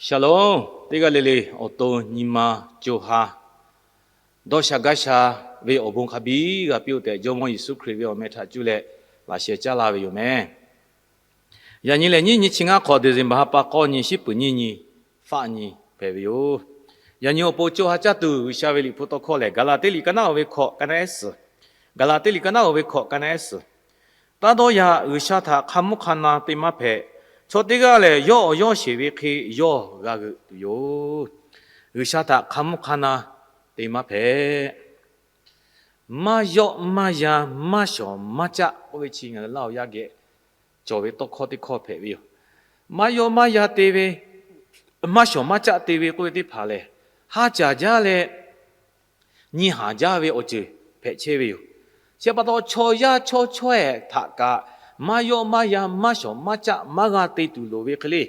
Shalom, teˇ g'aˇ le le awˬ to nyi ma co ha dawˇ sha gaˇ sha ve awˬ bon hk'a biˇ g'a piˇ-oˆ tehꞈ, Jawˇmawˇ Yeˍsuˆ Hkriꞈ ve awˬ meh htaꞈ cuˇ leh laꞈ sheh caˉ laˇ ve yoˬ meh. Yaꞈ nyi lehˬ, nyiˇ nyi chi ngaˇ hk'awꞈ December ha pa k'awˇ nyi, shiˉ peuˍ nyiˇ nyi, faˆ nyi hpehꞈ ve yoˬ. Yaꞈ nyi awˬ pon co ha caˇ tuˬ G'uiˬsha ve liꞈ hpu tawˇ hkawˇ lehˬ, Gaˍlaˍtiˆ liꞈ ka naˉ-oˬ ve hkawꞈ ka naˉ ehˉ suhˍ, Gaˍlaˍtiˆ liꞈ ka naˉ-oˬ ve hkawꞈ ka naˉ ehˉ suhˍ, Taˇ dawˇ yaꞈ, G'uiˬsha htaꞈ hk'a mvuhˇ hk'a na te maˇ hpehꞈ. Chaw teˇ g'aˇ lehˬ, yawˇ awˬ yawˇ sheˍ ve hk'e yawˇ g'a g'euꞈ tuˬ yoˬ. G'uiˬsha htaꞈ hk'a mvuhˇ hk'a na te maˇ hpehꞈ. Maˇ yawˆ maˇ yan, maˇ shawˍ maˇ caˆ k'oˆ ve chi ngaˬ hui Laˇ huˍ yaˇ geh cawˬ ve tawˇ hkawˇ teˇ hkawˇ hpehꞈ ve yoˬ. Maˇ yawˆ maˇ yan te ve, maˇ shawˍ maˇ caˆ te ve k'oˆ ve teˇ hpaˍ lehˬ, ha caˍ jaˇ leh nyi haˍ jaˇ ve awˬ ceuˬ hpehꞈ chehˇ ve yoˬ. Chi pa taw, chaw yaˇ chawˇ chaweh htaꞈ kaꞈ maˇ yawˆ maˇ yan, maˇ shawˍ maˇ caˆ maˇ g'a te tuˬ loˍ ve hk'e le,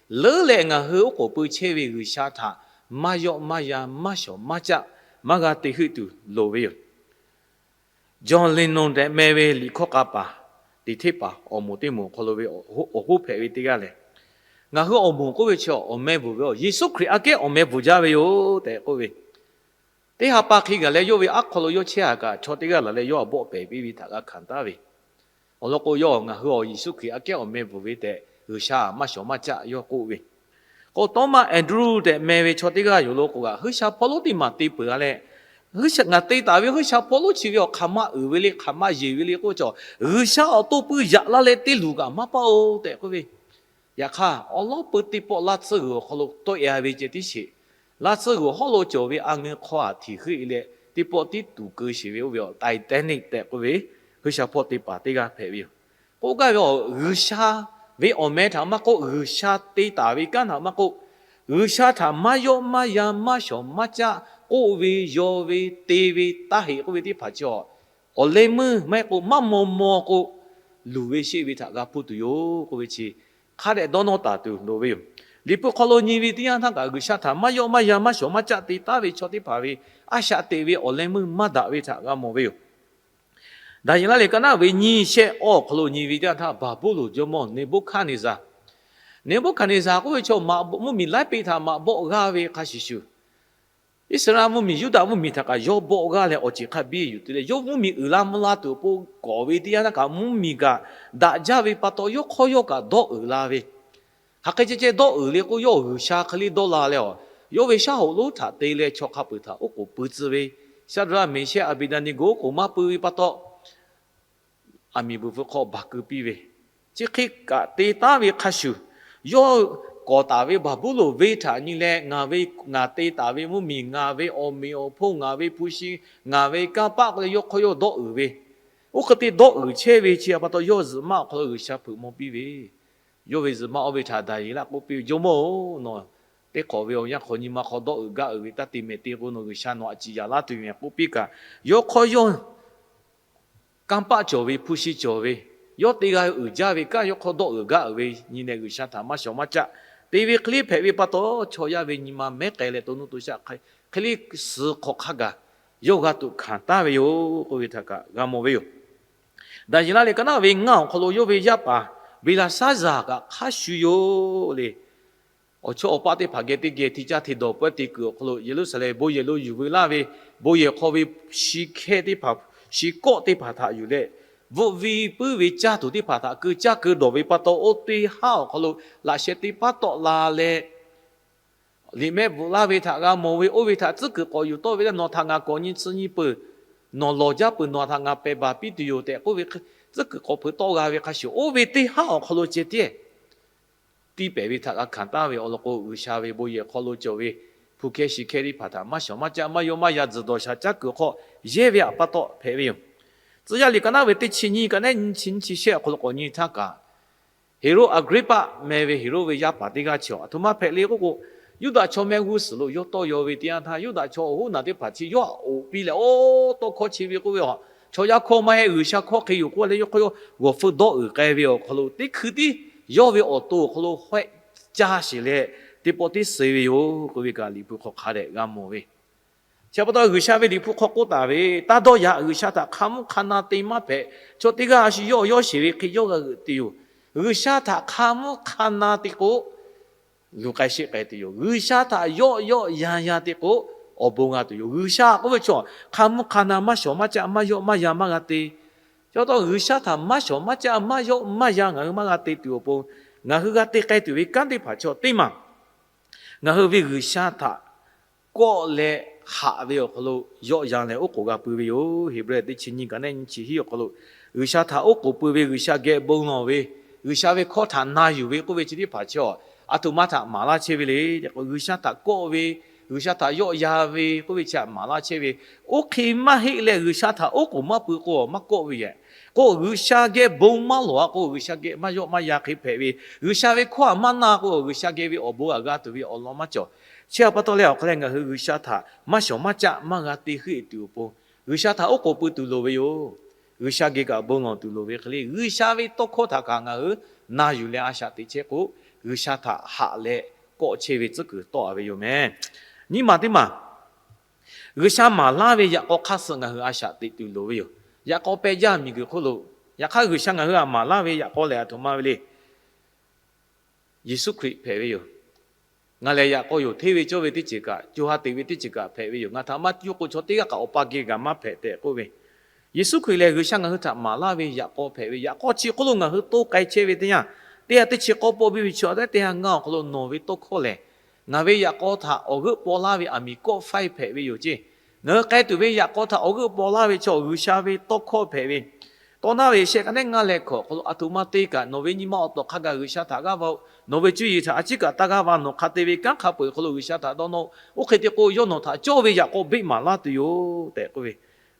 leuˉ leh ngaˬ hui oˉ k'oˍ pui chehˇ ve G'uiˬsha htaꞈ maˇ yawˆ maˇ yan, maˇ shawˍ maˇ caˆ maˇ g'a te heuˆ tuˬ loˍ ve yoˬ. John Lennon tehꞈ meh ve liꞈ hkawˇ k'a paˍ teꞈ hteˇ paˍ awˬ moˍ teˇ moˍ awˬ hk'aw lo ve awˬ hoˉ hpehꞈ ve teˇ g'aˇ lehˬ, ngaˬ hui awˬ moˍ k'oˆ ve chi awˬ meh bvuhˬ ve, Yeˍsuˆ Hkriꞈ aꞈ kehˉ awˬ meh bvuhˬ jaˇ ve yoˬ tehꞈ k'oˆ ve, teˇ ha pa hk'e gaˬ leh yawˇ ve aˉ hk'aw lo yawˇ chehˇ-a kaꞈ, chaw teˇ g'aˇ laˬ leh yawˇ htaꞈ bawˆ pehˍ piˇ ve htaꞈ g'a hkanˍ taˍ ve. Awˬ lawn k'o, yawˇ ngaˬ hui awˬ Yeˍsuˆ Hkriꞈ aꞈ kehˉ awˬ meh bvuhˬ ve tehꞈ G'uiˬsha maˇ shawˍ maˇ caˆ yawˇ k'oˆ ve k'o, Thomas Andrews tehꞈ meh ve chaw teˇ g'aˇ yoˬ lo k'o, g'aꞈ hui sha hpawˇ lonˉ teˇ maˬ te peuˬ-a leh, ngaˬ te taˍ ve hui sha hpawˇ lonˉ chi ve awˬ hk'aˬ ma uiˍ ve le, hk'aˬ ma yeˬ ve le k'oˆ ve chaw, G'uiˬsha awˬ to pui yaꞈ laˇ leh te luˬ kaꞈ maˇ paˆ-oˬ tehꞈ k'oˆ ve. Yaꞈ hk'aˇ, awˬ lawˉ peu teˇ pawˆ laˇ tsuhˇ g'uiˬ awˬ hk'aw lo tawˆ e-a ve ceh tiˉ sheˍ. Laˇ tsuhˇ g'uiˬ hawˉ lo cawˬ ve a ngeu hk'aw aꞈ htiˍ heuˆ e leh, teˇ pawˆ tiˉ tuˍ keu sheˍ ve oˇ ve awˬ Titanic tehꞈ k'oˆ ve, hui sha hpawˇ te paˍ teˇ g'aˇ hpehꞈ ve yoˬ. K'oˆ gaˇ ve, G'uiˬsha ve awˬ meh htaꞈ maˇ k'oˆ, G'uiˬsha te taˍ ve kanˉ htaꞈ maˇ k'oˆ, G'uiˬsha htaꞈ maˇ yawˆ maˇ yan, maˇ shawˍ maˇ caˆ k'oˆ ve, yaw ve, te ve, taˇ heꞈ k'oˆ ve teˇ hpaˍ chi awˬ leh meuˇ maˇ heˆ k'o, maˇ maw maw k'o, luˬ ve sheˆ ve htaꞈ g'a hpuˇ tuˬ yoˬ k'oˆ ve chi hk'a dehꞈ dawˇ nawˇ taˍ tuˬ loˍ ve yoˬ. Liꞈ hpu hk'aw lo nyi ve teˇ yanˇ htaˇ kaꞈ, G'uiˬsha htaꞈ maˇ yawˆ maˇ yan, maˇ shawˍ maˇ caˆ te taˉ ve chaw teˇ hpaˍ ve a shaꞈ teꞈ ve awˬ leh meuˇ maˇ daꞈ ve htaꞈ g'a mawˬ ve yoˬ. Daˍyeˍlaˆ liꞈ ka naˉ ve nyiˇ shehˆ awˬ hk'aw lo nyi ve teˇ yanˇ htaˇ, Baˍbuˍlonˍ jawˇmawˇ Neˍbuˆhkaˍneˍzaˍ, Neˍbuˆhkaˍneˍzaˍ k'oˆ ve chaw mvuhˇmiˬ laiˉ peˆ htaꞈ maꞈ bawˆ g'aˇ ve hk'a shuˍ shuˍ, Iˉsaˍreˍlaˆ mvuhˇmiˬ, Yuˇdaꞈ mvuhˇmiˬ htaꞈ kaꞈ yawˇ bawˆ g'aˇ leh awˬ ceˬ hk'a biˇ yuˬ te leh, yawˇ mvuhˇmiˬ uiˍ la mvuh la tuˬ awˬ pon kawˍ ve teˇ yanˇ htaˇ kaꞈ, mvuhˇmiˬ kaꞈ daꞈ jaˇ ve pa taw, yawˇ hk'awˇ yawˇ kaꞈ dawˇ uiˍ la ve. Hk'aˬ hk'e ceh ceh dawˇ uiˍ le k'o, yawˇ G'uiˬsha hk'e le dawˇ la leh, yawˇ ve shaˉ hoꞈ lonˉ htaꞈ te leh chaw hk'a peuˬ htaꞈ oˉ k'oˍ pui tcuh ve, Shaˍdraˆ, Meˍshehˆ, Aˍbeˍdaˍneˍgoˍ oˉ k'oˍ maˇ pui ve pa taw, aˬ miˍ bvuhˬ hpfuh hk'aw baˬ keu piˇ ve. Chi hk'e kaꞈ te taˉ ve hk'a shuˍ, yawˇ kawˍ taˍ ve Baˍbuˍlonˍ venˇ htaꞈ nyi leh, ngaˬ ve, ngaˬ te taˍ ve mvuhˇmiˬ, ngaˬ ve awˬ meꞈ awˬ hponˇ, ngaˬ ve hpu shi, ngaˬ ve kanˇ paˆ k'oˆ leh yawˇ hk'awˇ yawˇ dawˇ uiˍ ve. Oˇ hk'e te dawˇ uiˍ chehˇ ve chi pa taw, yawˇ zuhꞈ maˆ awˬ hk'aw lo G'uiˬsha hpeuꞈ maw piˇ ve. Yawˇ ve zuhꞈ maˆ oˇ ve htaꞈ Daˍyeˍlaˆ k'oˆ piˇ ve, Jawˇmawˇ-oˬ, nawˬ teˇ hk'awꞈ ve awˬ yanˇ hk'aw nyi ma hk'aw dawˇ uiˍ gaˇ uiˍ ve taˇ te mehˍ te k'o, nawˬ G'uiˬsha nawˬ aꞈ ciˍ yaꞈ laˇ tuˬ ve k'oˆ piˇ kaꞈ, yawˇ hk'awˇ yawˇ kanˇ paˆ cawˬ ve, hpu shi cawˬ ve, yawˇ te g'a uiˍ jaˇ ve kanˉ yawˇ hk'awˇ dawˇ uiˍ gaˇ uiˍ ve nyi leh, G'uiˬsha htaꞈ maˇ shawˍ maˇ caˆ te ve hk'e le hpehꞈ ve pa taw, chaw yaˇ ve nyi ma mehˉ k'ai leh to nuˇ to shaˆ hk'e le suh hk'awꞈ hk'a gaˬ yawˇ g'a tuꞈ hkanˍ taˍ ve yoˬ k'oˆ ve htaꞈ kaꞈ g'a mawˬ ve yoˬ. Daˍyeˍlaˆ liꞈ ka naˉ ve ngaˇ awˬ hk'aw lo yawˇ ve yaˇ paˍ Beˍlaˍsaˇzaˍ kaꞈ hk'a shuˍ yoˬ le. Awˬ chawˇ awˬ paˆ teˇ hpaˍ geh teˇ geh hti caˇ hti dawˬ pawehˇ te kuiˬ awˬ hk'aw lo, Yeˍruˆsaˍlehnˍ bon yehˬ lo yuˬ veu laˇ ve, bon yehˬ hk'aw ve shi hkehˇ teˇ hpaˍ, shi kawˆ teˇ hpaˍ htaꞈ yuˬ leh, bvuhꞈ ve puiˉ ve caˇ tuˬ teˇ hpaˍ htaꞈ keu caˇ keu dawˬ ve pa taw, oˇ teˇ haˉ awˬ hk'aw lo laꞈ sheh teˇ paˉ tawˆ la leh, liꞈ mehˆ bvuhꞈ laˇ ve htaꞈ g'a mawˬ ve, oˇ ve htaꞈ tcuhˉ kuiˬ k'awꞈ yuˬ tawˆ ve leh, nawˬ htaꞈ ngaˬ kawꞈ nyi tcuh nyi peuˬ, nawˬ lawˬ jaˇ peuˬ, nawˬ htaꞈ ngaˬ pehˬ baˬ piˇ tuˬ yoˬ tehꞈ k'oˆ ve, tcuhˉ kuiˬ k'awꞈ hpeuꞈ tawˆ g'a ve hk'a shuˍ, oˇ ve teˇ haˉ awˬ hk'aw lo ceh tiˉ tiˇ pehˍ ve htaꞈ g'a hkanˍ taˍ ve awˬ lawn k'o, G'uiˬsha ve bon yehˬ hk'aw lo cawˬ ve hpu hkehˇ shi hkehˇ teˇ hpaˍ htaꞈ maˇ shawˍ maˇ caˆ, maˇ yawˇ maˇ yaˇ tzuhˬ dawˬ shaˍ caˉ kuiˬ hk'aw yehˇ ve pa taw hpehꞈ ve yoˬ. Tcuh yaˇ liꞈ ka naˉ ve teˇ chi nyiˇ ka naˉ nyiˇ chi nyiˇ chi shehˆ awˬ hk'aw lo k'awꞈ nyi htaˇ kaꞈ, Heˍroˆ Aˍgriˇpaˆ meh ve Heˍroˆ ve yaˇ paˍ teˇ g'aˇ chi aˬ htoꞈ ma hpehꞈ le k'oˆ k'o, Yuˇdaꞈ chaw mehˆ g'uˇ suhˍ lo yawˇ tawˇ yaw ve teˇ yanˇ htaˇ, Yuˇdaꞈ chaw awˬ hoˉ naˬ teˇ hpaˍ chi yawˇ htaꞈ oꞈ piˇ leh, oˇ tawˇ hkawˇ chi ve k'oˆ ve, chaw yaˇ hkawˇ maˇ heˆ, G'uiˬsha hkawˇ hk'e yoˬ k'oˆ leh, yawˇ hk'awˇ yawˇ g'awˬ hpfuh dawˇ uiˍ k'ai ve awˬ hk'aw lo teˇ hkui tiˉ yawˇ ve awˬ to awˬ hk'aw lo hawehˆ caˇ sheˍ leh, teˇ pawˆ tiˉ suh ve yoˬ k'oˆ ve kaꞈ, Liꞈ hpu hk'aw hk'a dehꞈ g'a mawˬ ve. Chi pa taw G'uiˬsha ve Liꞈ hpu hk'aw k'oˆ taˍ ve, Taˇ dawˇ yaꞈ, G'uiˬsha htaꞈ hk'a mvuhˇ hk'a na te maˇ hpehꞈ. Chaw teˇ g'aˇ a shu yawˇ awˬ yawˇ sheˍ ve hk'e yawˇ g'a g'euꞈ tuˬ yoˬ. G'uiˬsha htaꞈ hk'a mvuhˇ hk'a na te k'o, luˬ k'ai sheˆ k'ai tuˬ yoˬ. G'uiˬsha htaꞈ yawˆ yawˆ yan yan te k'o, awˬ bon g'a tuˬ yoˬ. G'uiˬsha k'oˆ ve chaw hk'a mvuhˇ hk'a na maˇ shawˍ maˇ caˆ maˇ yawˆ maˇ yan maˇ g'a te. Chi pa taw G'uiˬsha htaꞈ maˇ shawˍ maˇ caˆ maˇ yawˆ maˇ yan ngaˬ hui maˇ g'a te tuˬ awˬ pon, ngaˬ hui g'a te k'ai tuˬ ve kanˉ teˇ hpaˍ chaw teˇ maˬ ngaˬ hui ve G'uiˬsha htaꞈ kawˆ leh haꞈ ve awˬ hk'aw lo yawˆ yan leh oˉ k'oˍ g'a pui ve yoˬ. Heˍbrehˇ teˇ chi nyiˇ ka neˉ nyiˇ chi hiˉ awˬ hk'aw lo, G'uiˬsha htaꞈ oˉ k'oˍ pui ve, G'uiˬsha geh bon lawˬ ve, G'uiˬsha ve hkawˇ htaꞈ na yuˬ ve k'oˆ ve chi teˇ hpaˍ chi a, a htoꞈ ma htaꞈ maˍ laˇ chehˇ ve le tehꞈ k'o, G'uiˬsha htaꞈ kawˆ ve, G'uiˬsha htaꞈ yawˆ yan ve k'oˆ ve chi htaꞈ maˍ laˇ chehˇ ve. Oˇ hk'e maˇ heˆ leh G'uiˬsha htaꞈ oˉ k'oˍ maˇ pui k'o maˇ kawˆ ve yehˬ. K'o G'uiˬsha geh bon maˇ lawˬ a k'o, G'uiˬsha geh maˇ yawˆ maˇ yan hk'e hpehꞈ ve, G'uiˬsha ve hkawˇ htaꞈ maˇ na k'o, G'uiˬsha geh ve awˬ bon htaꞈ g'a tuˬ ve awˬ lawn maˇ cawˬ. Chi pa taw leh awˬ hk'aw leh ngaˬ hui G'uiˬsha htaꞈ maˇ shawˍ maˇ caˆ maˇ g'a te heuˆ e tuˬ awˬ pon, G'uiˬsha htaꞈ oˉ k'oˍ pui tuˬ loˍ ve yoˬ. G'uiˬsha geh kaꞈ bon lawˬ tuˬ loˍ ve hk'e le, G'uiˬsha ve tawˇ hkawˇ htaꞈ kaꞈ ngaˬ hui na yuˬ leh a shaꞈ teꞈ chehˇ k'o, G'uiˬsha htaꞈ haꞈ leh kawˆ chehˇ ve tcuhˉ kuiˬ tawˆ a ve yoˬ meh. Nyiˇ maˬ teˇ maˬ, G'uiˬsha maˍ laˇ ve yaꞈ k'aw hk'aˇ suh ngaˬ hui a shaꞈ teꞈ tuˬ loˍ ve yoˬ. Yaꞈ k'aw peh jaˇ miˬguiˬ hk'oˆ lo, yaꞈ hk'aˇ G'uiˬsha ngaˬ hui htaꞈ maˍ laˇ ve yaꞈ k'aw lehˬ a htoꞈ ma ve le. Yeˍsuˆ Hkriꞈ hpehꞈ ve yoˬ. Ngaˬ lehˬ yaꞈ k'aw yoˬ, hteˇ ve cawˇ ve teˇ ceuˬ kaꞈ, co ha teꞈ ve teˇ ceuˬ kaꞈ hpehꞈ ve yoˬ. Ngaˬ htaꞈ maˇ cuˇ k'o chaw teˇ g'aˇ kaꞈ Awˬ pa geh kaꞈ maˇ hpehꞈ tehꞈ k'oˆ ve, Yeˍsuˆ Hkriꞈ lehˬ G'uiˬsha ngaˬ hui htaꞈ maˍ laˇ ve yaꞈ k'aw hpehꞈ ve, yaꞈ k'aw chi hk'oˆ lo ngaˬ hui toˇ k'ai chehˇ ve teˇ yanˇ, teˇ yanˇ teˇ chi k'awˇ pawˆ biˇ ve chi a tehꞈ teˇ yanˇ ngaˇ awˬ hk'aw lo nawˬ ve tawˇ hkawˇ lehˬ, ngaˬ ve yaꞈ k'aw htaꞈ awˬ g'euˆ paw laˇ ve aˬ miˍ kawˆ faiˇ hpehꞈ ve yoˬ ceˇ. Ngaˬ hui k'ai tuˬ ve yaꞈ k'aw htaꞈ awˬ g'euˆ paw laˇ ve chaw G'uiˬsha ve tawˇ hkawˇ hpehꞈ ve, tawˇ naˇ ve shehˆ ka neˉ ngaˇ leh hkawꞈ hk'aw lo a htoꞈ ma te kaꞈ nawˬ ve nyi ma awˬ tawˍ hk'a gaˬ G'uiˬsha htaꞈ g'aˇ va-oˬ. Nawˬ ve cuˇ yiˍ htaꞈ a ciˉ kaꞈ taˇ g'aˇ va, nawˬ hk'a te ve kanˉ hk'a peu-eˬ hk'aw lo G'uiˬsha htaꞈ dawˇ nawˇ-oˆ. Oˇ hk'e te k'o yawˇ nawˬ htaꞈ cawˇ ve yaꞈ k'aw beˆ maˍ laˇ tuˬ yoˬ tehꞈ k'oˆ ve.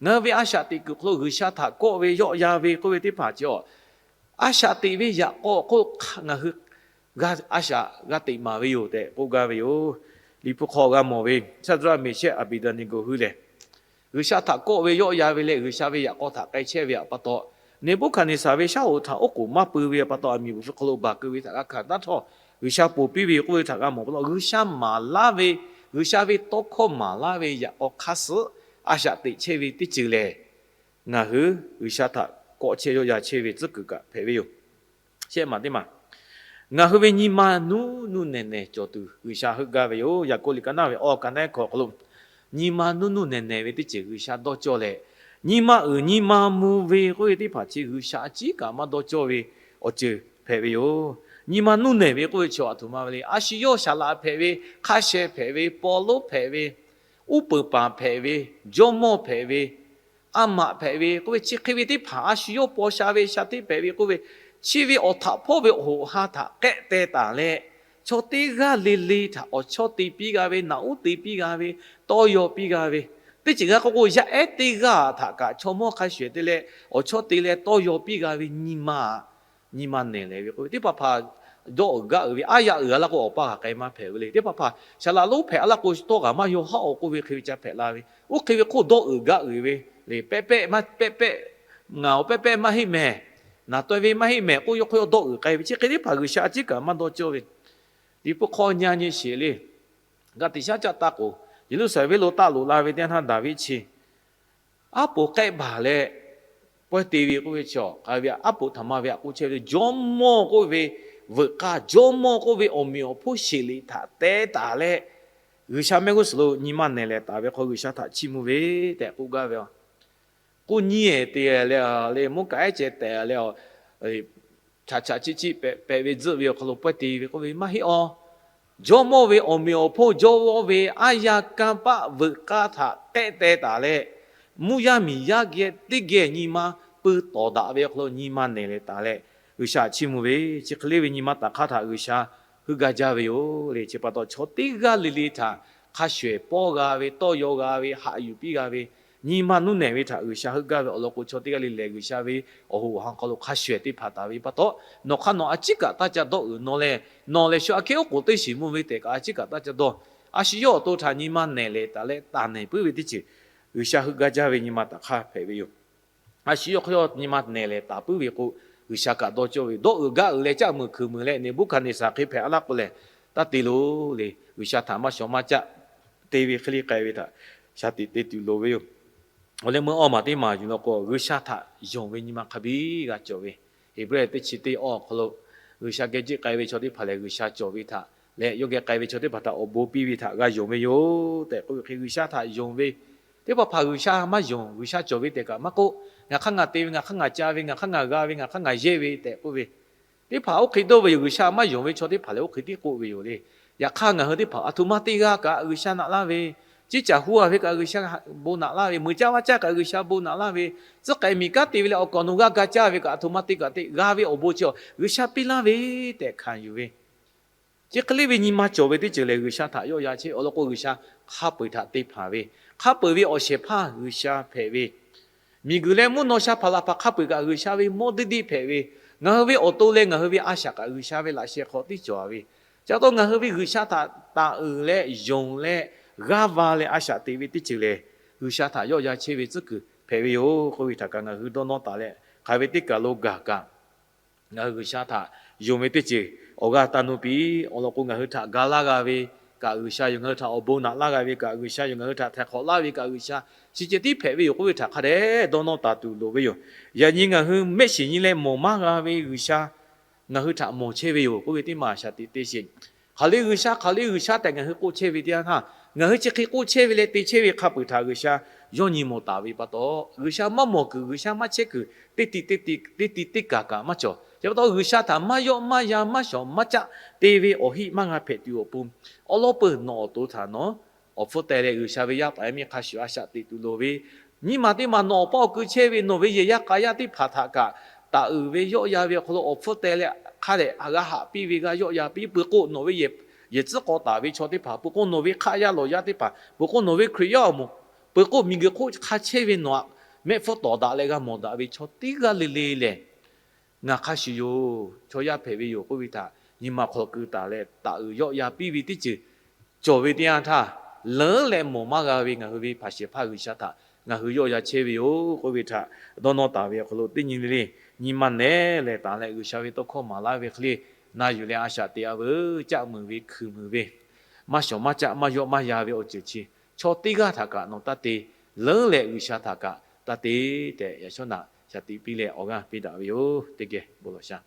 Ngaˬ hui ve a shaꞈ teꞈ kuiˬ hk'aw lo G'uiˬsha htaꞈ kawˆ ve yawˆ yan ve k'oˆ ve teˇ hpaˍ chi a, a shaꞈ teꞈ ve yaꞈ k'aw hk'oˆ ngaˬ hui g'a, a shaꞈ g'a teꞈ maˍ ve yoˬ tehꞈ k'oˆ gaˇ ve yoˬ. Liꞈ hpu hk'aw g'a mawˬ ve Shaˍdraˆ, Meˍshehˆ, Aˍbeˍdaˍneˍgoˍ hui lehˬ, G'uiˬsha htaꞈ kawˆ ve yawˆ yan ve leh G'uiˬsha ve yaꞈ k'aw htaꞈ k'ai chehˇ ve pa taw, Neˍbuˆhkaˍneˍsaˍ ve shaˉ hoꞈ htaꞈ oˉ k'oˍ maˇ pui ve pa taw, aˬ miˍ g'uiˬ hpu hk'aw lo baˬ keu ve htaꞈ g'a hkanˍ taˉ htawˇ, G'uiˬsha ponˬ piˇ ve k'oˆ ve htaꞈ g'a mawˬ pa taw, G'uiˬsha maˍ laˇ ve, G'uiˬsha ve tawˇ hkawˇ maˍ laˇ ve yaꞈ k'aw hk'aˇ suhˉ a shaꞈ teꞈ chehˇ ve teˇ ceuˬ lehˬ, ngaˬ hui G'uiˬsha htaꞈ kawˆ chehˇ yawˆ yan chehˇ ve tcuhˉ kuiˬ kaꞈ hpehꞈ ve yoˬ. Shehˆ maˬ teˇ maˬ, ngaˬ hui ve nyi ma nuˇ nuˇ nehˬ nehˬ cawˬ tuˬ G'uiˬsha heuˆ gaˇ ve yoˬ. Yaˍkoˆ liꞈ ka naˇ ve awˬ ka naˉ hkawꞈ hk'aw lo, nyi ma nuˇ nuˇ nehˬ nehˬ ve teˇ ceuˬ G'uiˬsha dawˇ cawˇ leh, nyi ma uiˍ nyi ma mvuh ve k'oˆ ve teˇ hpaˍ chi G'uiˬsha a ciˉ kaꞈ maˇ dawˇ cawˇ ve awˬ ceuˬ hpehꞈ ve yoˬ. Nyi ma nuˇ nehˬ ve k'oˆ ve chaw a htoꞈ ma ve le. A shu yawˇ saˍ laꞈ hpehꞈ ve, hk'a shehˍ hpehꞈ ve, paw lonˉ hpehꞈ ve, uˉ peunˍ paˍ hpehꞈ ve, jawˇmawˇ hpehꞈ ve, a maꞈ hpehꞈ ve k'oˆ ve chi hk'e ve teˇ hpaˍ a shu yawˇ paw sha ve sha hteˇ hpehꞈ ve k'oˆ ve, chi ve awˬ htaꞈ hpawˇ ve awˬ hoꞈ ha htaꞈ k'ehˆ teh taˍ leh, chaw teˇ g'aˇ le le htaꞈ awˬ chawˇ te piˇ g'a ve, naꞈ uˉ te piˇ g'a ve, tawˇ yaw piˇ g'a ve, teˇ ceuˬ g'a k'oˆ k'o yaˇ ehˉ teˇ g'aˇ htaꞈ kaꞈ chaw mawˇ hk'a shuˍ te leh awˬ chawˇ te leh tawˇ yaw piˇ g'a ve nyi ma, nyi ma nehˬ lehˬ ve k'oˆ ve teˇ hpaˍ hpaˍ dawˇ uiˍ gaˇ uiˍ ve, aˉ yaˇ uiˍ a laˇ k'o awˬ pa g'a k'ai maˇ hpehꞈ ve le. Teˇ hpaˍ hpaˍ saˍ laꞈ lonˉ hpehꞈ a laˇ k'o tawˇ g'a maˇ yaw haˉ awˬ k'oˆ ve hk'e ve ca hpehꞈ la ve. Oˇ hk'e ve hk'oˆ dawˇ uiˍ gaˇ uiˍ ve le, pehˆ pehˆ maˇ pehˆ pehˆ, ngaˬ awˬ pehˆ pehˆ maˇ heˆ mehˍ, naˍ taweh ve maˇ heˆ mehˍ k'oˆ yawˇ hk'oˆ yawˇ dawˇ uiˍ k'ai ve chi hk'e teˇ hpaˍ G'uiˬsha a ciˉ kaꞈ maˇ dawˇ cawˇ ve. Liꞈ hpu hk'aw nyi nyi sheˍ le. Gaˍtiˍsaˉ caˆ taˇ k'oˍ, Yeˍruˆsaˍlehnˍ venˇ lo taˆ loꞈ la ve teˇ yanˇ htaˇ Daˍviˆ chi aˉ poꞈ k'ehˆ baˬ leh pawehˇ te ve k'oˆ ve chi a, k'ai ve aˉ poꞈ htaꞈ ma ve aꞈ k'oˆ chehˇ ve jawˇmawˇ k'oˆ ve veuꞈ k'aˇ, jawˇmawˇ k'oˆ ve awˬ meꞈ awˬ hponˇ sheˍ liꞈ htaꞈ teh taˍ leh, G'uiˬsha mehˆ g'uˇ suhˍ lo nyi ma nehˬ lehˬ taˍ ve hk'aw G'uiˬsha htaꞈ chiˇ mvuh ve tehꞈ k'oˆ gaˇ ve a. K'oˆ nyi-ehˍ te leh le, mvuhˇ kaꞈ ehˉ ceh tehꞈ leh, chaꞈ chaꞈ chiˆ chiˆ pehꞈ ve tzuhˆ ve awˬ hk'aw lo pawehˇ te ve k'oˆ ve maˇ heˆ a. Jawˇmawˇ ve awˬ meꞈ awˬ hponˇ jawˇmawˇ ve aˉ yaˇ kanˇ paˆ veuꞈ k'aˇ htaꞈ k'ehˆ teh taˍ leh, mvuhˇ yaˇ miˬ yaˇ geh teˇ geh nyi ma pui tawˍ daꞈ ve awˬ hk'aw lo nyi ma nehˬ lehˬ taˍ leh, G'uiˬsha chiˇ mvuh ve chi hk'e le ve nyi ma taˍ hk'aˇ htaꞈ G'uiˬsha heuˆ gaˇ jaˇ ve yoˬ le. Chi pa taw chaw teˇ g'aˇ le le htaꞈ hk'a shuˍ ehˍ pawˇ g'a ve, tawˇ yaw g'a ve, haꞈ yuˬ piˇ g'a ve, nyi ma nuˇ nehˬ ve htaꞈ G'uiˬsha heuˆ gaˇ ve awˬ lawn k'o, chaw teˇ g'aˇ le lehˬ G'uiˬsha ve awˬ hoꞈ awˬ ha hk'aw lo hk'a shuˍ ehˍ teˇ hpaˍ taˍ ve pa taw, nawˬ hk'aˇ nawˬ a ciˉ kaꞈ taˇ ca dawˇ uiˍ nawˬ lehˬ, nawˬ lehˬ shu aꞈ kehˉ oˉ k'oˍ teˇ shiˍ mvuh ve tehꞈ kaꞈ a ciˉ kaꞈ taˇ ca dawˇ. A shu yawˇ awˬ to htaꞈ nyi ma nehˬ lehˬ taˍ leh taˍ nehˬ puiˉ ve teˇ ceuˬ G'uiˬsha heuˆ gaˇ jaˇ ve nyi ma taˍ hk'aˇ hpehꞈ ve yoˬ. A shu yawˇ hk'aw yawˇ nyi ma nehˬ lehˬ taˍ puiˉ ve k'o, G'uiˬsha kaꞈ dawˇ cawˇ ve, dawˇ uiˍ gaˇ uiˍ leh caˆ muiˬ hkui muiˬ leh Neˍbuˆhkaˍneˍsaˍ hk'e hpehꞈ a laˇ k'o lehˬ, taˇ te loˬ le. G'uiˬsha htaꞈ maˇ shawˍ maˇ caˆ te ve hk'e le k'ai ve htaꞈ shaˍ tiꞈ te tuˬ loˍ ve yoˬ. Awˬ leh meuˇ awˇ maˬ teˇ maˬ yuˬ law k'o, G'uiˬsha htaꞈ yonˍ ve nyi ma hk'a biˇ g'a cawˬ ve, Heˍbrehˇ teˇ chi teˇ awˇ awˬ hk'aw lo G'uiˬsha geh jiˆ k'ai ve chaw teˇ hpaˍ lehˬ G'uiˬsha cawˬ ve htaꞈ leh yawˇ geh k'ai ve chaw teˇ hpaˍ htaꞈ awˬ bon piˇ ve htaꞈ g'a yonˍ ve yoˬ tehꞈ k'oˆ ve hk'e, G'uiˬsha htaꞈ yonˍ ve teˇ hpaˍ hpaˍ G'uiˬsha maˇ yonˍ, G'uiˬsha cawˬ ve tehꞈ kaꞈ maˇ k'oˆ, ngaˬ hk'aˇ ngaˬ te ve, ngaˬ hk'aˇ ngaˬ ca ve, ngaˬ hk'aˇ ngaˬ g'a ve, ngaˬ hk'aˇ ngaˬ yehˇ ve tehꞈ k'oˆ ve teˇ hpaˍ oˇ hk'e dawˇ ve yoˬ. G'uiˬsha maˇ yonˍ ve chaw teˇ hpaˍ lehˬ oˇ hk'e tiˉ k'oˆ ve yoˬ le. Yaꞈ hk'aˇ ngaˬ hui teˇ hpaˍ aˬ htoꞈ ma teˇ g'aˇ kaꞈ G'uiˬsha naꞈ laˇ ve, ceˇ caˬ hu a ve kaꞈ G'uiˬsha bon naꞈ laˇ ve, meuꞈ caˇ vaˇ caˇ kaꞈ G'uiˬsha bon naꞈ laˇ ve, tcuhˉ k'ai miˬ kanˉ te ve leh awˬ kaˍ awˬ nu g'aˇ ga caˇ ve kaꞈ aˬ htoꞈ ma te kaꞈ te g'a ve awˬ bon chi G'uiˬsha piˇ laˇ ve tehꞈ hkanˍ yuˬ ve, chi hk'e le ve nyi ma cawˬ ve teˇ ceuˬ lehˬ, G'uiˬsha htaꞈ yawˆ yan chehˇ. Awˬ lawn k'o, G'uiˬsha hk'a peu-eˬ htaꞈ te hpanˍ ve, hk'a peu-eˬ ve awˬ shehˍ hpaˇ G'uiˬsha hpehꞈ ve, miˬguiˬ leh mvuhˇ naw sha hpaˍ laˬ hpaˍ hk'a peu-eˬ kaꞈ G'uiˬsha ve mawˇ deˇ deˇ hpehꞈ ve, ngaˬ hui ve awˬ to leh ngaˬ hui ve a shaꞈ kaꞈ G'uiˬsha ve laꞈ sheh hk'aw tiˉ cawˬ ve, chi pa taw ngaˬ hui ve G'uiˬsha htaꞈ taˍ uiˍ leh yonˍ leh g'aˇ va leh a shaꞈ teꞈ ve teˇ ceuˬ lehˬ, G'uiˬsha htaꞈ yawˆ yan chehˇ ve tcuhˉ kuiˬ hpehꞈ ve yoˬ k'oˆ ve htaꞈ kaꞈ ngaˬ hui dawˇ nawˇ taˍ leh, hk'aˬ ve teˇ kaˬ lo gaˬ kaꞈ ngaˬ hui G'uiˬsha htaꞈ yonˍ ve teˇ ceuˬ awˬ g'aˇ taˇ nuˇ piˇ. Awˬ lawn k'o, ngaˬ hui htaꞈ ga laˇ g'a ve kaꞈ G'uiˬsha yoˬ. Ngaˬ hui htaꞈ awˬ bon naꞈ laˇ g'a ve kaꞈ G'uiˬsha yoˬ. Ngaˬ hui htaꞈ htaiˍ hk'awꞈ laˇ ve kaꞈ G'uiˬsha, chi ceh tiˉ hpehꞈ ve yoˬ k'oˆ ve htaꞈ hk'a dehꞈ dawˇ nawˇ taˍ tuˬ loˍ ve yoˬ. Yaꞈ nyi ngaˬ hui mehˆ shiˍ nyi leh mawˬ maˇ g'a ve G'uiˬsha ngaˬ hui htaꞈ mawˬ chehˇ ve yoˬ k'oˆ ve teˇ maˬ shaˍ tiꞈ te sheˍ. Hk'aˬ le G'uiˬsha, hk'aˬ le G'uiˬsha tehꞈ ngaˬ hui k'oˆ chehˇ ve teˇ yanˇ htaˇ, ngaˬ hui chi hk'e k'oˆ chehˇ ve leh te chehˇ ve hk'a peu-eˬ htaꞈ G'uiˬsha yawˇ nyi mawˬ taˍ ve pa taw, G'uiˬsha maˇ mawˬ kuiˬ, G'uiˬsha maˇ chehˇ kuiˬ teˇ ti teˇ ti teˇ ti teˇ kaˬ kaꞈ maˇ cawˬ. Chi pa taw G'uiˬsha htaꞈ maˇ yawˆ maˇ yan maˇ shawˍ maˇ caˆ te ve awˬ heˆ maˇ g'a hpehꞈ tuˬ awˬ pon, awˉ lawˉ peuˬ nawˬ awˬ to htaꞈ nawˉ awˬ hpfuhˇ teh leh G'uiˬsha ve yaˇ paˍ yaˇ miˇ hk'a shuˍ a shaꞈ teꞈ tuˬ loˍ ve, nyiˇ maˬ teˇ maˬ nawˬ awˬ paˇ awˬ ku chehˇ ve nawˬ ve yehˬ yaˇ k'a yaˇ teˇ hpaˍ htaꞈ kaꞈ taˍ uiˍ ve yawˆ yan ve awˬ hk'aw lo awˬ hpfuhˇ teh leh hk'a dehꞈ g'a haꞈ piˇ ve g'a yawˆ yan piˇ peuˬ k'o, nawˬ ve yehˬ tcuhˉ k'aw taˍ ve chaw teˇ hpaˍ peuˬ k'o, nawˬ ve hk'aˆ yaˇ lawˬ yaˇ teˇ hpaˍ peuˬ k'o, nawˬ ve Hkriꞈ yaˇ awˬ moˍ peuˬ k'o, miˬguiˬ hk'oˆ hk'a chehˇ ve nawˬ aꞈ mehˆ hpfuhˇ tawˍ daꞈ leh g'a mawˬ daꞈ ve chaw teˇ g'aˇ le le lehˬ, ngaˬ hk'a shuˍ yoˬ, chaw yaˇ hpehꞈ ve yoˬ k'oˆ ve htaꞈ nyi ma hk'aw keu taˍ leh taˍ uiˍ yawˆ yan piˇ ve teˇ ceuˬ cawˬ ve teˇ yanˇ htaˇ, leuˉ leh mawˬ maˇ g'a ve ngaˬ hui ve hpaˍ shehˍ hpaˇ G'uiˬsha htaꞈ ngaˬ hui yawˆ yan chehˇ ve yoˬ k'oˆ ve htaꞈ dawˇ nawˇ taˍ ve awˬ hk'aw lo teˇ nyi le le nyi ma nehˉ leh taˍ leh G'uiˬsha ve tawˇ hkawˇ maˍ laˇ ve hk'e le, na yuˬ leh a shaꞈ teꞈ a veuˬ, caˆ muiˬ ve hkui muiˬ ve, maˇ shawˍ maˇ caˆ maˇ yawˆ maˇ yan ve awˬ ceuˬ chi chaw teˇ g'aˇ htaꞈ kaꞈ nawˬ taˇ te, leuˉ leh G'uiˬsha htaꞈ kaꞈ taˇ te tehꞈ yaꞈ shawˉ naꞈ shaˍ tiꞈ piˇ leh awˬ g'aˇ piˇ daꞈ ve yoˬ. Teˇ geh bon lawˬ sha.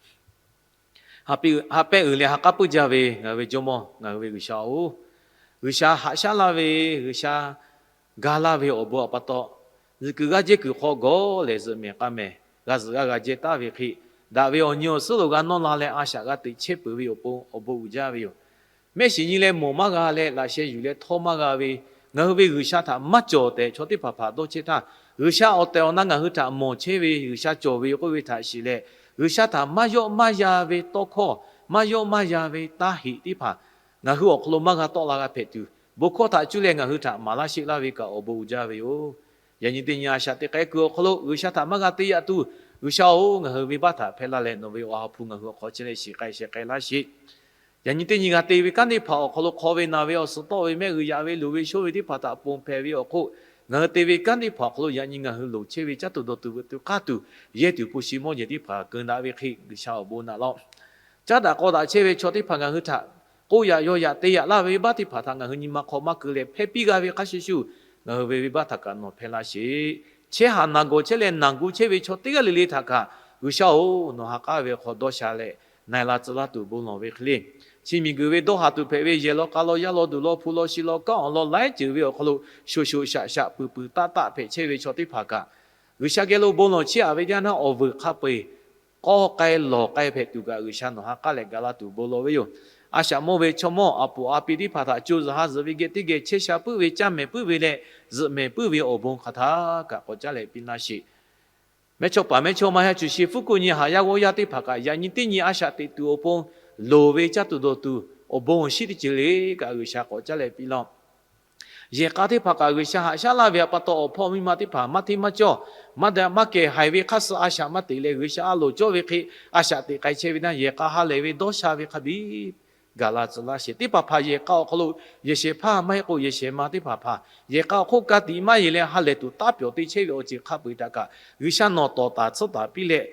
Ha pehˆ uiˍ leh ha k'aˉ puiˉ jaˇ ve ngaˬ hui ve Jawˇmawˇ ngaˬ hui ve G'uiˬsha-oˬ, G'uiˬsha haꞈ shaˉ laˇ ve, G'uiˬsha ga laˇ ve awˬ bon awˬ pa taw, zuhꞈ kuiˬ g'aˇ jehˇ kuiˬ hk'aw gawˬ lehˬ zuhꞈ mehˍ k'a mehˍ g'a zuhꞈ g'aˇ g'a jehˇ taˍ ve hk'e, daꞈ ve awˬ nyi awˬ suhˉ lo g'a nawˇ la leh a shaꞈ g'a teꞈ chehˇ peuˬ ve awˬ pon awˬ bon uiˍ jaˇ ve yoˬ. Mehˆ shiˍ nyi leh mawˬ maˇ g'a leh laꞈ sheh yuˬ leh htawˇ maˇ g'a ve, ngaˬ hui ve G'uiˬsha htaꞈ maˇ cawˬ tehꞈ chaw teˇ hpaˍ hpaˍ dawˇ chehˇ htaˇ, G'uiˬsha awˬ tehˬ awˬ na ngaˬ hui htaꞈ mawˬ chehˇ ve, G'uiˬsha cawˬ ve yoˬ k'oˆ ve htaꞈ shiˍ leh, G'uiˬsha htaꞈ maˇ yawˆ maˇ yan ve tawˇ hkawˇ, maˇ yawˆ maˇ yan ve taˇ heꞈ teˇ hpaˍ ngaˬ hui awˬ hk'aw lo maˇ g'a tawˆ la g'a hpehꞈ tuˬ, bon hkawˇ htaꞈ cuˇ leh ngaˬ hui htaꞈ maˍ laˇ sheˆ laˇ ve kaꞈ awˬ bon uiˍ jaˇ ve yoˬ. Yaꞈ nyi teˇ nyi a shaꞈ teꞈ k'ai kuiˬ awˬ hk'aw lo G'uiˬsha htaꞈ maˇ g'a te yaꞈ tuˬ, G'uiˬsha-oˬ, ngaˬ hui venˇbaˆ htaꞈ hpehˇ laˇ leh nawˬ ve Awˬ ha hpu ngaˬ hui awˬ hk'aw chehˇ leh shiˍ k'ai sheh k'ai laˇ sheˍ. Yaꞈ nyi teˇ nyi g'a te ve kanˉ teˇ hpaˍ awˬ hk'aw lo hk'aw ve naˬ ve awˬ suhˍ tawˆ ve mehˆ g'uiˬ yaꞈ ve luˬ ve shoˇ ve teˇ hpaˍ htaꞈ ponˬ hpehꞈ ve awˬ hk'oˆ, ngaˬ hui te ve kanˉ teˇ hpaˍ awˬ hk'aw lo yaꞈ nyi ngaˬ hui loˍ chehˇ ve caˇ tuˬ dawˬ tuˬ veuꞈ tuˬ k'aˇ tuˬ yehˇ tuˬ hpu shi mawˇ jehˬ teˇ hpaˍ keu daꞈ ve hk'e G'uiˬsha awˬ bon naꞈ laˇ-oˆ. Caˉ daꞈ k'aw daꞈ chehˇ ve chaw teˇ hpaˍ ngaˬ hui htaꞈ k'oˆ yaꞈ yaw yaꞈ te yaꞈ laˇ ve venˇbaˆ teˇ hpaˍ htaꞈ ngaˬ hui nyi ma hk'aw maˇ keu leh hpehˇ piˇ g'a ve hk'a shuˍ shuˍ, ngaˬ hui ve venˇbaˆ htaꞈ kaꞈ nawˬ hpehˇ laˇ sheˍ. Chehˇ haˍ naˬ gawˬ chehˇ leh naˬ gu chehˇ ve chaw teˇ g'aˇ le le htaꞈ kaꞈ G'uiˬsha-oˬ, nawˬ ha k'aˉ ve hk'aw dawˇ sha leh na-e la tcuh laˇ tuˬ bon lawˬ ve hk'e le, chi miˬguiˬ ve dawˇ haˍ tuˬ hpehꞈ ve yehˬ law k'a law yaˇ law duˬ law hpu law shi law kanˉ awˬ lawn laiˉ ceuˬ ve awˬ hk'aw lo shoꞈ shoꞈ shaꞈ shaꞈ pui pui taˆ taˆ hpehꞈ chehˇ ve chaw teˇ hpaˍ kaꞈ, G'uiˬsha geh lo bon lawˬ chiˇ aꞈ ve teˇ yanˇ htaˇ awˬ vuiˬ hk'a peu-eˬ k'awˇ k'ai lawˬ k'ai hpehꞈ tuˬ kaꞈ G'uiˬsha nawˬ ha k'aˉ leh ga laˇ tuˬ bon lawˬ ve yoˬ. A shaꞈ mawˇ ve chaw mawˇ a poˍ a pi teˇ hpaˍ htaꞈ co zuhꞈ ha zuhꞈ ve geh teˇ geh chehˇ sha puiˉ ve caˇ mehˍ puiˉ ve leh zuhꞈ mehˍ puiˉ ve awˬ bon hk'aˬ htaˇ kaꞈ k'awꞈ caˉ leh piˇ laˇ sheˍ. Mehˇchawˇpaˍ mehˇchawˇma yaˇ cuˬ shi fuˉ kuˆ nyi haꞈ yaˇ g'awˇ yaˇ teˇ hpaˍ kaꞈ yaꞈ nyi teˇ nyi a shaꞈ teꞈ tuˬ awˬ pon loˍ ve caˇ tuˬ dawˬ tuˬ awˬ bon awˬ shinˉ teˇ ceuˬ le kaꞈ G'uiˬsha k'awꞈ caˉ leh piˇ laˇ-oˆ. Yehˬ k'a teˇ hpaˍ kaꞈ G'uiˬsha haꞈ shaˉ laˇ ve awˬ pa taw awˬ hpawˇ miˇ ma teˇ hpaˍ maˇ hteˇ maˇ cawˇ, maˇ daꞈ maˇ kehˬ haiˬ ve hk'aˇ suh a shaꞈ maˇ teꞈ leh G'uiˬsha a loˍ cawˇ ve hk'e a shaꞈ teꞈ k'ai chehˇ ve naˇ yehˬ k'a ha lehˬ ve dawˇ sha ve hk'a biˇ gaˬ la tcuh laˇ sheˍ. Teˇ hpaˍ hpaˍ yehˬ k'a awˬ hk'aw lo yehˬ shehˍ hpaˇ maˇ heˆ k'o yehˬ shehˍ ma teˇ hpaˍ hpaˍ yehˬ k'a awˬ hk'oˆ ka tiꞈ maˇ yeˬ leh ha lehˬ tuˬ taˉ pyawˬ te chehˇ ve awˬ ceuˬ hk'a peu-eˬ htaꞈ kaꞈ G'uiˬsha nawˬ tawˍ taˍ tsuhˇ taˍ piˇ leh,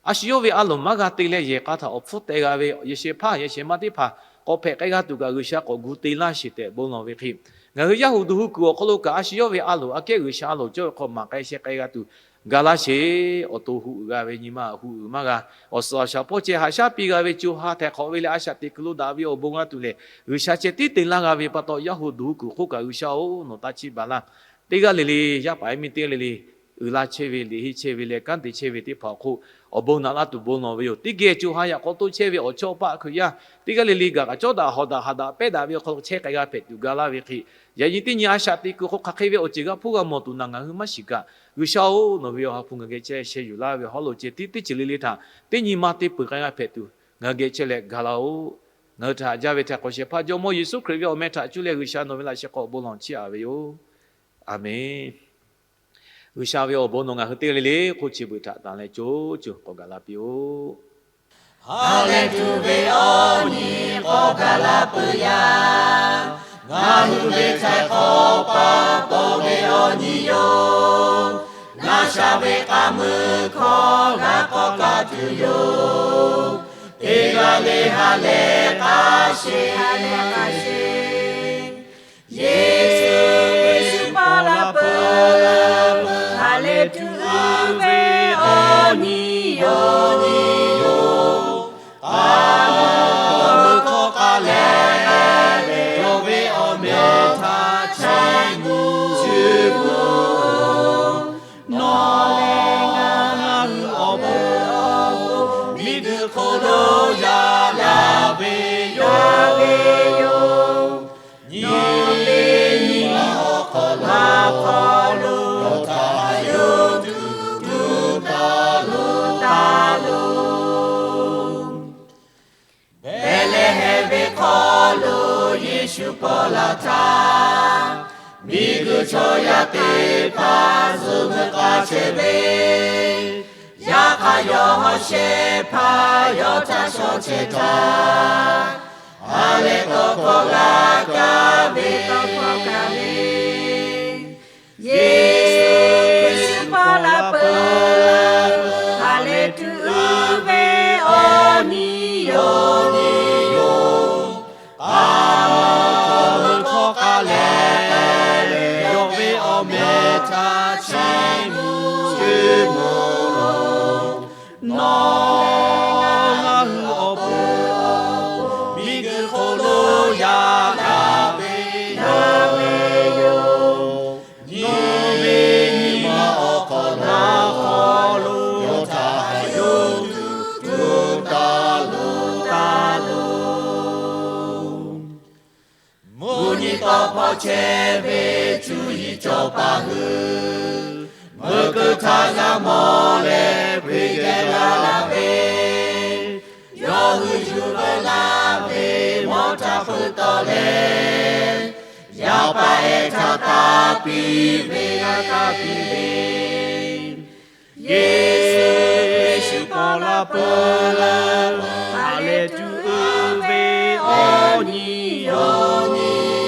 a shu yawˇ ve a loˍ maˇ g'a te leh yehˬ k'a htaꞈ awˬ hpfuhˇ teh g'a ve yehˬ shehˍ hpaˇ yehˬ shehˍ ma teˇ hpaˍ k'awꞈ hpehꞈ k'ai g'a tuˬ kaꞈ G'uiˬsha k'awꞈ gu te laˇ sheˍ tehꞈ bon lawˬ ve hk'e, ngaˬ hui yaˇ hu duˬ hu kuiˬ awˬ hk'aw lo kaꞈ a shu yawˇ ve a loˍ aꞈ kehˉ G'uiˬsha a loˍ cawˇ ve hk'aw maˍ k'ai sheh k'ai g'a tuˬ, Ga laˇ sheˍ. Awˬ to hu uiˍ g'a ve nyi ma hu uiˍ maˇ g'a. Awˬ suhˍ awˬ shaˍ hpawˇ ceh haꞈ shaˉ piˇ g'a ve co ha htaiˍ hk'awꞈ ve leh a shaꞈ teꞈ kuiˬ lo daꞈ ve awˬ bon g'a tuˬ lehˬ, G'uiˬsha ceh tiˉ te laˇ g'a ve pa taw, yaˇ hu duˬ hu kuiˬ hk'oˆ kaꞈ G'uiˬsha-oˬ, nawˬ taˇ chiˇ baˬ laˇ. Teˇ g'aˇ le le, yaˇ paˍ yaˇ miˇ teˇ g'aˇ le le, uiˍ la chehˇ ve, liꞈ henˇ chehˇ ve leh kanˉ te chehˇ ve teˇ hpaˍ awˬ hk'oˆ awˬ bon naꞈ laˇ tuˬ bon lawˬ ve yoˬ. Teˇ geh co ha yaꞈ k'aw toˇ chehˇ ve awˬ chawˇ paˆ Hkriꞈ yaˇ teˇ g'aˇ le le gaˬ kaꞈ cawˇ daꞈ hawˍ daꞈ haꞈ daꞈ pehˇ daꞈ ve awˬ hk'aw lo chehˇ k'ai g'a hpehꞈ tuˬ ga laˇ ve hk'e, yaꞈ nyi teˇ nyi a shaꞈ teꞈ kuiˬ hk'oˆ hk'aˬ hk'e ve awˬ ceuˬ g'a hpuˇ g'a mawˬ tuˬ naˬ ngaˬ hui maˇ shiˍ kaꞈ, G'uiˬsha-oˬ, nawˬ ve awˬ ha hpu ngaˬ geh chehˇ sheh yuˬ laˇ ve hawˉ lo ceh tiˉ teˇ ceuˬ le le htaꞈ teˇ nyi ma te peuˬ k'ai g'a hpehꞈ tuˬ ngaˬ hui geh chehˇ leh ga laˇ-oˆ. Ngaˬ hui htaꞈ haꞈ jaˇ ve htaiˍ hk'awꞈ shehˍ hpaˇ Jawˇmawˇ Yeˍsuˆ Hkriꞈ ve awˬ meh htaꞈ cuˇ leh G'uiˬsha nawˬ ve laꞈ sheh hk'aw awˬ bon lawˬ chiˇ aꞈ ve yoˬ. Aˍmenˍ. G'uiˬsha ve awˬ bon nawˬ ngaˬ hui teˇ g'aˇ le le hk'oˆ chi beuꞈ htaꞈ tanˬ leh co co k'awꞈ gaˬ la piˇ-oˆ. Ha lehˬ tuˬ ve awˬ nyi k'awꞈ gaˬ la peuˬ yaˇ, ngaˬ hui ve htaiˍ hk'awꞈ pa taw ve awˬ nyi yoˬ. Ngaˬ shaˍ ve k'aˇ meuˇ hkawˇ g'a k'awꞈ kaˇ tuˬ yoˬ. Teˇ g'aˇ le ha lehˬ k'a sheˍ, ha lehˬ k'a sheˍ. Yeˍsuˆ Hkriꞈ shu paw la peuˬ, ha lehˬ tuˬ uiˍ ve awˬ nyi yoˬ. K'aˇ meuˇ hkawˇ k'aˇ leh, yawˇ ve awˬ meh htaꞈ chiˇ mvuh, chiˇ mvuh-oˬ. Nawˬ leh ngaˬ hui awˬ bon, miˬguiˬ hk'oˆ lo yaꞈ la ve yoˬ. Nyi ve nyi ma awˬ hk'aw lo, yawˇ htaꞈ yawˇ tuˬ tuˬ taˍ lo, taˍ lo. Behˍlehˍhehnˍ ve hk'aw lo Yeˍsuˆ paw la htaˇ, miˬguiˬ chaw yaˇ teˇ hpaˍ zuhꞈ meuˇ k'a chehˇ ve, yaꞈ hk'aˇ yawˇ hawˉ shehˍ hpaˇ yawˇ htaꞈ shaw chehˇ htaˇ, ha lehˬ tawˇ hkawˇ g'a kaˇ ve, tawˇ hkawˇ kaˇ ve. Yeˍsuˆ Hkriꞈ shu paw la peuˬ, ha lehˬ tuˬ uiˍ ve awˬ nyi yoˬ, nyi yoˬ. K'aˇ meuˇ hkawˇ k'aˇ leh, yawˇ ve awˬ meh htaꞈ chiˇ mvuh, chiˇ mvuh-oˬ. Nawˬ leh ngaˬ hui awˬ bon, miˬguiˬ hk'oˆ lo yaꞈ la ve, yaꞈ la ve yoˬ. Nyi ve nyi ma awˬ hk'aw lo, hk'aw lo yawˇ htaꞈ yawˇ tuˬ tuˬ taˍ lo, taˍ lo. Mvuhˇ nyi tawˇ hpawˇ chehˇ ve cuˇ yiˍ cawˬ paˍ hui, meuꞈ keu htaˇ g'a mawˬ leh hpeꞈ geh la la ve, yawˇ hui yuˬ veu laˇ ve mawˇ htaꞈ hpeuꞈ tawˆ leh, yaˇ paˍ ehˉ htaꞈ taˇ piˇ ve, taˇ piˇ ve. Yeˍsuˆ Hkriꞈ shu paw la peuˬ, ha lehˬ tuˬ uiˍ ve awˬ nyi yoˬ.